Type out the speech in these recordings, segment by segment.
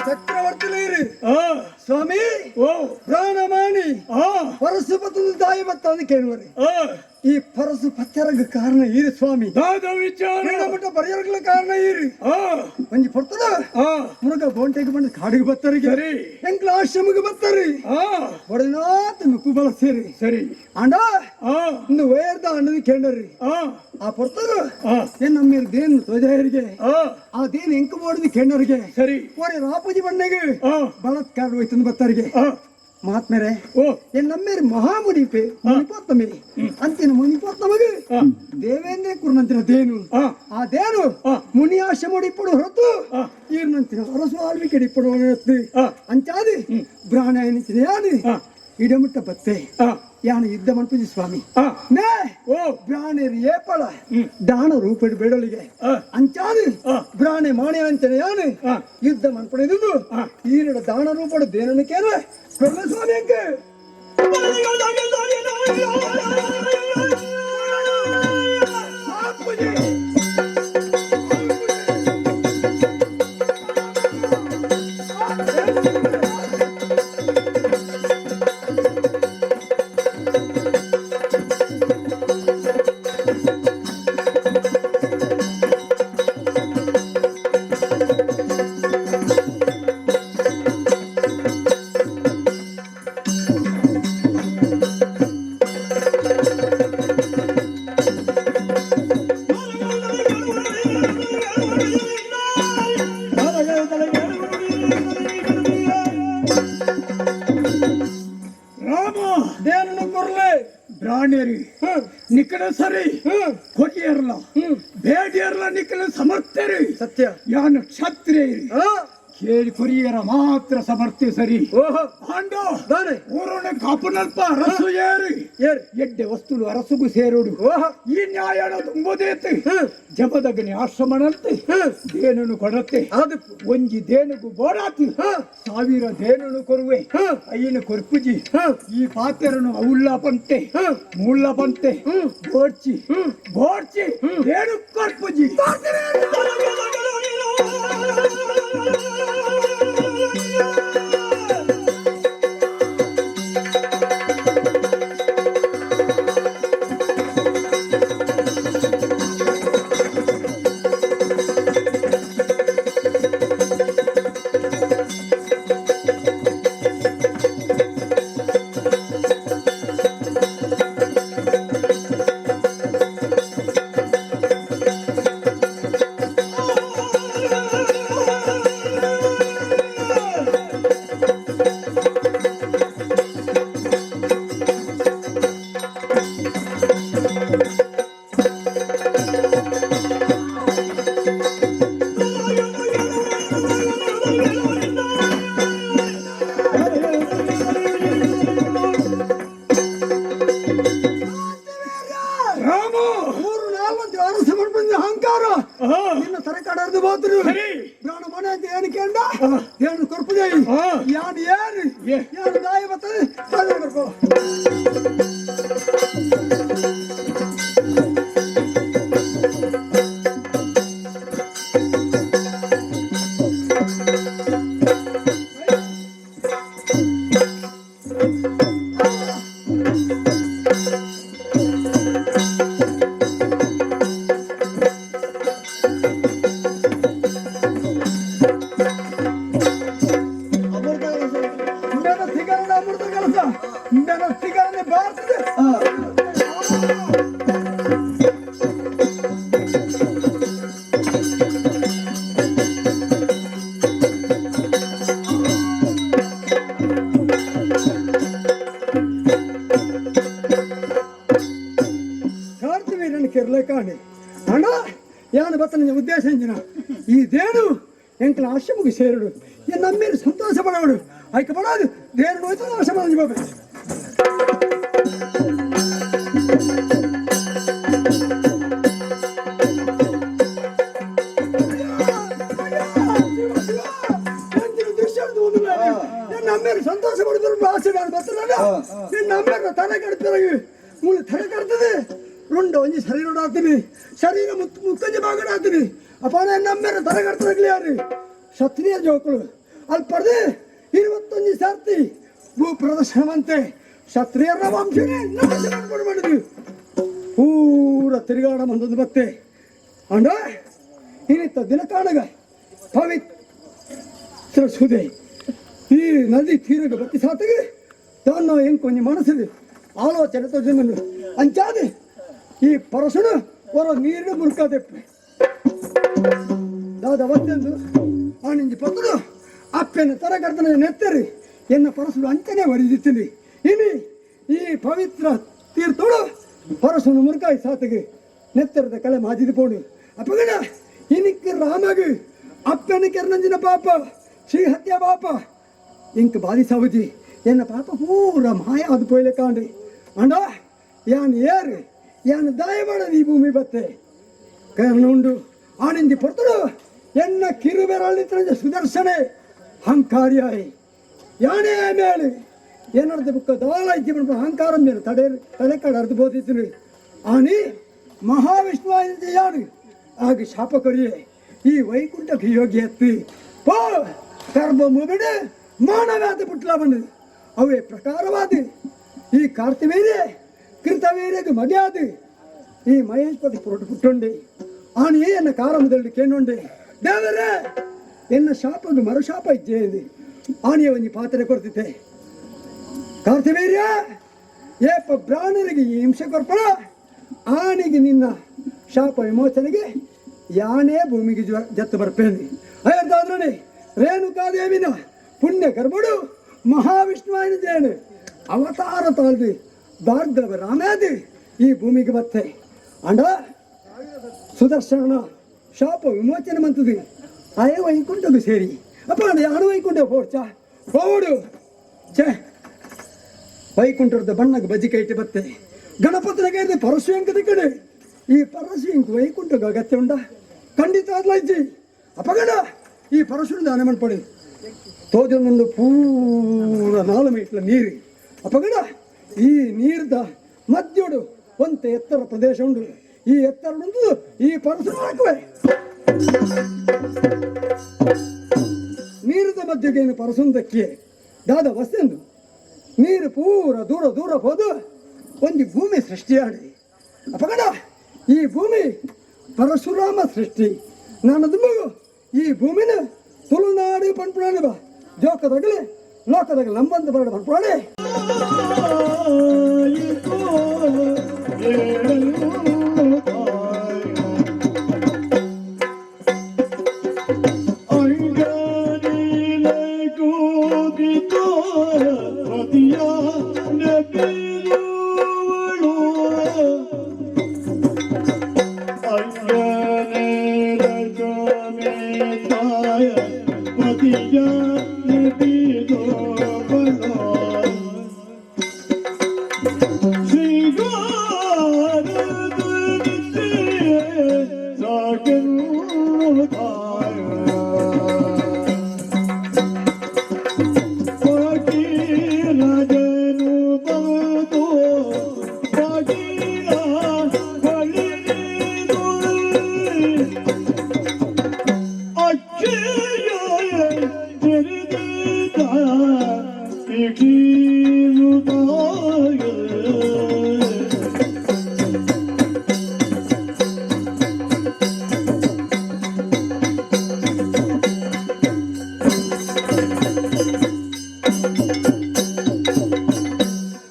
ಚಕ್ರವರ್ತಿ ಸ್ವಾಮಿ ಪ್ರಾಣಮಾನಿ ಪರಸು ಪತ್ತೊಂದು ದಾಯಿ ಬತ್ತಂದು ಕೇಳುವರಿ. ಈ ಪರಸು ಪತ್ತೆರಗ ಕಾರಣ ಈರು ಸ್ವಾಮಿ. ಮಟ್ಟ ಬರೆಯರ್ಗಳ ಕಾರಣ ಈರು. ಒಂಜಿ ಪೊರ್ತದ ಮುರುಗ ಬೋಂಟೆಗೆ ಬಂದು ಕಾಡಿಗೆ ಬತ್ತರಿಗೆ, ಎಂಕ್ಲ ಆಶ್ರಮಕ್ಕೆ ಬತ್ತರಿ, ಒಡನಾತ ನುಕ್ಕು ಸೇರಿ ಸರಿ ಅಂಡ ಇಂದು ವೇರ್ದ ಅಣ್ಣದ ಕೇಂದ್ರಿ. ಆ ಪೊರ್ತದ ಏನ್ ನಮ್ಮ ದೇನ್ ತೋಜಾಯರಿಗೆ, ಆ ದೇನ್ ಎಂಕು ಬೋಡದು ಕೇಂದ್ರಿಗೆ. ಸರಿ. ಒರೆ ರಾಪುಜಿ ಬಣ್ಣಗೆ ಬಲತ್ಕಾರ ಹೋಯ್ತು ಬತ್ತರಿಗೆ. ಮಹಾತ್ಮರೇ, ಎನ್ ನಮ್ಮೇರು ಮಹಾಮುನಿಪೆ ಮುನಿಪೋತ್ತಮೆ ಅಂತಿನ ಮುನಿಪೋತ್ತಮಗೆ ದೇವೇಂದ್ರ ಕುರ್ನಂತಿನ ದೇನು, ಆ ದೇನು ಮುನಿ ಆಶ್ರಮಡಿ ಇಪ್ಪಡು ಹೊರತು ಈರ್ನಂತಿನ ಅರಸು ಆಳ್ವಿಕೆ ಇಪ್ಪಡು ಅಂಚಾದಿ ಬ್ರಾಣ ಎನಿಸಿದ ಯಾನು ಇಡಮುಟ್ಟ ಬತ್ತೆ ಯಾನು ಯುದ್ಧ ಮನ್ಪುಜಿ ಸ್ವಾಮಿ. ನೇ ಬ್ರಾಣೇರು ಏಪಳ ದಾನ ರೂಪಡಿ ಬೇಡಲಿಗೆ ಅಂಚಾದು ಬ್ರಾಣೆ ಮಾಣೆ ಅಂಚನೆ ಯಾನು ಯುದ್ಧ ಮನ್ಪಡೆದು ಈರಡ ದಾನ ರೂಪಡು ದೇನನ್ನು ಕೇಳ ಸ್ವಾಮಿ ಅಂಕೆ. ರಾಮ ದೇನನ್ನು ಕೊರ್ಲೆ. ಬ್ರಾಣೇರಿ ನಿಕ್ಕನ ಸರಿ ಕೊರಿಯರ್ಲ ಬೇಡಿಯರ್ಲ ನಿಕ್ಕನ ಸಮರ್ಥರಿ. ಸತ್ಯ. ಯಾನು ಕ್ಷತ್ರಿಯರಿ ಕೇಳಿ ಕೊರಿಯರ ಮಾತ್ರ ಸಮರ್ಥ್ಯ ಸರಿ. ಓಹೋ. ಆಂಡ ದಾನೆ ಊರೊಣ ಕಾಪುನಲ್ಪ ಅರಸು ಏರಿ ಏರಿ ಎಡ್ಡೆ ವಸ್ತುಲು ಅರಸುಗು ಸೇರುಡು. ಓಹೋ. ಈ ನ್ಯಾಯನ ತುಂಬುದೇತಿ ಜಪದಗ್ನಿ ಆಶ್ರಮನಂತೆ ದೇನನು ಕೊಡತ್ತೆ. ಅದು ಒಂಜಿ ದೇನುಗು ಬೋಡಾತಿ ಸಾವಿರ ದೇನನು ಕೊರುವೆ ಐನ ಕೊರ್ಪುಜಿ. ಈ ಪಾತೆರನು అవుళ్ళ పంತೆ ಮೂళ్ళ పంತೆ ಬೋಡ್ಚಿ ಬೋಡ್ಚಿ ದೇನು ಕೊರ್ಪುಜಿ. ರಾಮ ಮೂರು ನಾಲ್ಕು ಅರಸು ಮಾಡ್ಬಂದ ಅಹಂಕಾರ ನಿನ್ನ ತರಕಾಡರ್ದು ಬಾತರು ಸರಿ. ಪ್ರಾಣ ಮನೆ ಅಂತ ಏನು ಕೇಂದ್ರ ಏನು ಕೊರ್ಪುಜೈ ಯಾನು ಏನು ಯಾನು ದಾಯ ಬರ್ತದೆ ಕೊರ್ಪು. ಅಮೃತ ಕಲಸ ಇಂದನ ಸಿಗರಣ ಅಮೃತ ಕಲಸ ಇಂದನ ಸಿಗರಣ ಭಾರತದ ಕಾರ್ತಿವೀರನ ಕೆರಳೆ ಕಾಣಿ ಅಣ್ಣ ಯಾನು ಬತ್ತನ ಉದ್ದೇಶ ಇಂಜಿನ ಈ ದೇನು ಎಂಕಲ ಆಶ್ರಮಕ್ಕೆ ಸೇರಡು ಎನ್ ನಮ್ಮೇರು ಸಂತೋಷ ಪಡವಡು ಐಕ ಪಡಾದು ದೇನು ಹೋಯ್ತು ಆಶ್ರಮ ಬಾಬೆ. ನಮ್ಮೇರು ಸಂತೋಷ ಪಡುತ್ತಾರೆ ಆಸೆ ನಾನು ಬರ್ತಲ್ಲ ನಿನ್ನ ಅಮ್ಮೇರು ತಲೆ ಕಡ್ತಿರಾಗಿ ಮೂಳು ತಲೆ ಕಡ್ತದೆ ರುಂಡ ಒಂಜಿ ಸರಿ ರುಂಡ ಆಗ್ತೀನಿ. ಶರೀರ ಮುಕ್ಕಂಜಿ ಭಾಗಡಾತ್ರಿ ಅಪಾನ ನಮ್ಮೇರ ತರಗಡ್ತಾಗ್ಲಿ ಯಾರು ಕ್ಷತ್ರಿಯ ಜೋಕುಳು ಅಲ್ಲಿ ಪಡೆದು 21 ಸರ್ತಿ ಭೂ ಪ್ರದರ್ಶನವಂತೆ ಕ್ಷತ್ರಿಯರ ವಂಶನೇ ನಾಶ ಮಾಡ್ಕೊಂಡು ಮಾಡಿದ್ವಿ ಪೂರ ತಿರುಗಾಡ ಬಂದದ್ದು ಬತ್ತೆ ಅಂಡ ಇನ್ನಿತ್ತ ದಿನ ಕಾಣಗ ಪವಿತ್ರ ಸುದೆ ಈ ನದಿ ತೀರಗ ಬತ್ತಿ ಸಾತಿಗೆ ತಾನು ಹೆಂಗ್ ಕೊಂಚ ಮನಸ್ಸಿದೆ ಆಲೋಚನೆ ತೋಜನ್ನು ಅಂಚಾದೆ ಈ ಪರಸುನು ಹೊರ ನೀರಿನ ಮುರುಕಾದೆಪ್ಪೆ ದಾದ ಅವತ್ತೆಂದು ಆನಿಂಜಿ ಪತ್ತದು ಅಪ್ಪೆನ ತರಗರ್ತನ ನೆತ್ತರಿ ಎನ್ನ ಪರಸುಡು ಅಂಚನೆ ಒರಿದಿತ್ತೀನಿ ಇನಿ ಈ ಪವಿತ್ರ ತೀರ್ಥೋಡು ಪರಸುನು ಮುರುಕಾಯಿ ಸಾತಿಗೆ ನೆತ್ತರದ ಕಲೆ ಮಾಜಿದ ಪೋಡು ಅಪ್ಪಗಣ ಇನಿಕ್ ರಾಮಗು ಅಪ್ಪನ ಕೆರ್ನಂಜಿನ ಪಾಪ ಶ್ರೀ ಹತ್ಯ ಪಾಪ ಇಂಕ್ ಬಾಧಿಸಾವುಜಿ ಎನ್ನ ಪಾಪ ಪೂರ ಮಾಯ ಅದು ಪೋಯ್ಲೆ ಕಾಂಡ್ರಿ ಅಂಡ ಯಾನ್ ಏರು ಯಾನ್ ದಾಯ ಮಾಡದು ಈ ಭೂಮಿ ಬತ್ತೆ ಕಾರಣ ಉಂಡು ಆನಂದಿ ಪಡ್ತಡು ಎನ್ನ ಕಿರುಬೆರಳಿತ್ರ ಸುದರ್ಶನೆ ಅಹಂಕಾರಿಯಾಯಿ ಯಾನೇ ಮೇಲೆ ಏನರ್ಧ ಬುಕ್ಕ ದಾಳ ಇಜ್ಜಿ ಅಹಂಕಾರ ಮೇಲೆ ತಡೆ ತಲೆ ಕಡೆ ಅರ್ಧ ಬೋಧಿತ್ತು ಆನಿ ಮಹಾವಿಷ್ಣು ಯಾನು ಆಗ ಶಾಪ ಕೊರಿಯೆ ಈ ವೈಕುಂಠಕ್ಕೆ ಯೋಗ್ಯ ಎತ್ತಿ ಪೋ ಕರ್ಮ ಮುಬಿಡು ಮಾನವಾದ ಪುಟ್ಲ ಬಂದது ಅವೇ ಪ್ರಕಾರವಾದ ಈ ಕಾರ್ತಿವೀರ್ಯ ಕೃತವೀರ್ಯಗೆ ಮಗೆಯಾದ ಈ ಮಹೇಶ್ಪತಿ ಪುರಟು ಪುಟ್ಟುಂಡೆ ಆನೆ ಎನ್ನ ಕಾರಮದಲ್ಲಿ ಕೇಂಡುಂಡೆ ದೇವರೇ ಎನ್ನ ಶಾಪಗೆ ಮರುಶಾಪ ಇಜ್ಜೆ ಆನೆಯ ಒಂಜಿ ಪಾತ್ರೆ ಕೊಡ್ತಿದ್ದೆ ಕಾರ್ತಿವೀರ್ಯ ಏಪ ಬ್ರಾಹ್ಮಣರಿಗೆ ಈ ಹಿಂಸೆ ಕೊರ್ಪಣ ಆನೆಗೆ ನಿನ್ನ ಶಾಪ ವಿಮೋಚನೆಗೆ ಯಾನೇ ಭೂಮಿಗೆ ಜತ್ತು ಬರ್ಪೇನೆ ಅಯ್ಯರ್ದಾದ್ರಣೆ ರೇಣುಕಾದೇವಿನ ಪುಣ್ಯ ಗರ್ಭುಡು ಮಹಾವಿಷ್ಣುವಾಯಿನ ಜೇನು ಅವತಾರ ತಾಳ್ದು ಭಾರ್ಗವ ರಾಮಾದಿ ಈ ಭೂಮಿಗೆ ಬತ್ತೆ ಅಂಡ ಸುದರ್ಶನ ಶಾಪ ವಿಮೋಚನೆ ಮಂತದು ಅಯ್ಯ ವೈಕುಂಠకు ಸೇರಿ ಅಪ್ಪ ಯಾರು ವೈಕುಂಠ ಪೋಡ್ಚ ಪೋಡು ಛೇ ವೈಕುಂಠದ ಬಣ್ಣಗೆ ಬಜ್ಜಿ ಕೈಟಿ ಬತ್ತೆ ಗಣಪತಿನ ಕೈದು ಪರಶು ಅಂಕದ ಕಡೆ ಈ ಪರಶು ಇಂಕ್ ವೈಕುಂಠಕ್ಕೆ ಅಗತ್ಯ ಉಂಡ ಖಂಡಿತ ಅದ್ಲಜ್ಜಿ ಅಪಗಣ ಈ ಪರಶುನ ದಾನ ಮನ್ಪಡಿ ತೋಜೊಂದು ಪೂರ 4 ಮೀಟ್ಲ ನೀರು ಅಪಗಣ ಈ ನೀರ್ದ ಮಧ್ಯೋಡು ಒಂತೆ ಎತ್ತರ ಪ್ರದೇಶ ಉಂಡು ಈ ಎತ್ತರ ಉಂಟು ಈ ಪರಶು ಹಾಕುವೆ ನೀರದ ಮಧ್ಯಕ್ಕೆ ಏನು ಪರಸುಂದಕ್ಕೆ ದಾದ ವಸ್ತೆಂದು ನೀರು ಪೂರ ದೂರ ದೂರ ಹೋದು ಒಂದು ಭೂಮಿ ಸೃಷ್ಟಿಯಾಡಿ ಅಪಗಣ ಈ ಭೂಮಿ ಪರಶುರಾಮ ಸೃಷ್ಟಿ ನಾನು ಮಗು ಈ ಭೂಮಿನ ತುಳುನಾಡು ಪಂಪುಣಾಡಿ ಬಾ ಜೋಕದಾಗಲಿ ಲೋಕದಾಗಲಿ ನಂಬಂದು ಬರಡ ಪಂಪುಣಾಡಿ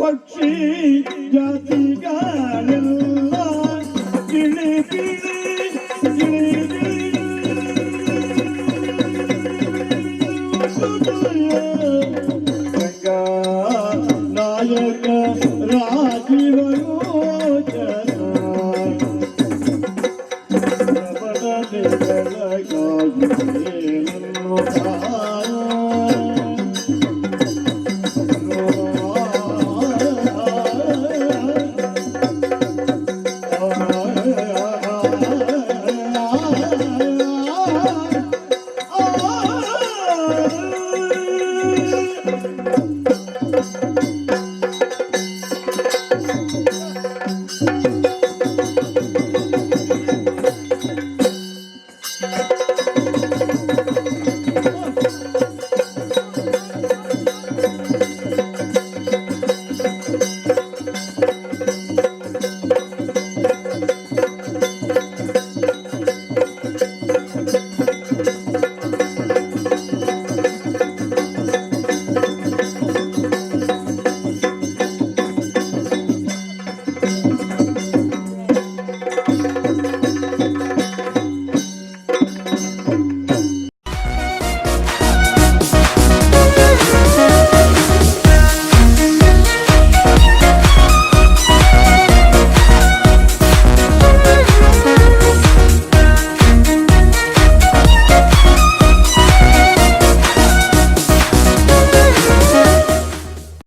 ಪಕ್ಷಿ ಜಾತಿಗಳೆಲ್ಲ ತಿಳಿದಿರುವೆ.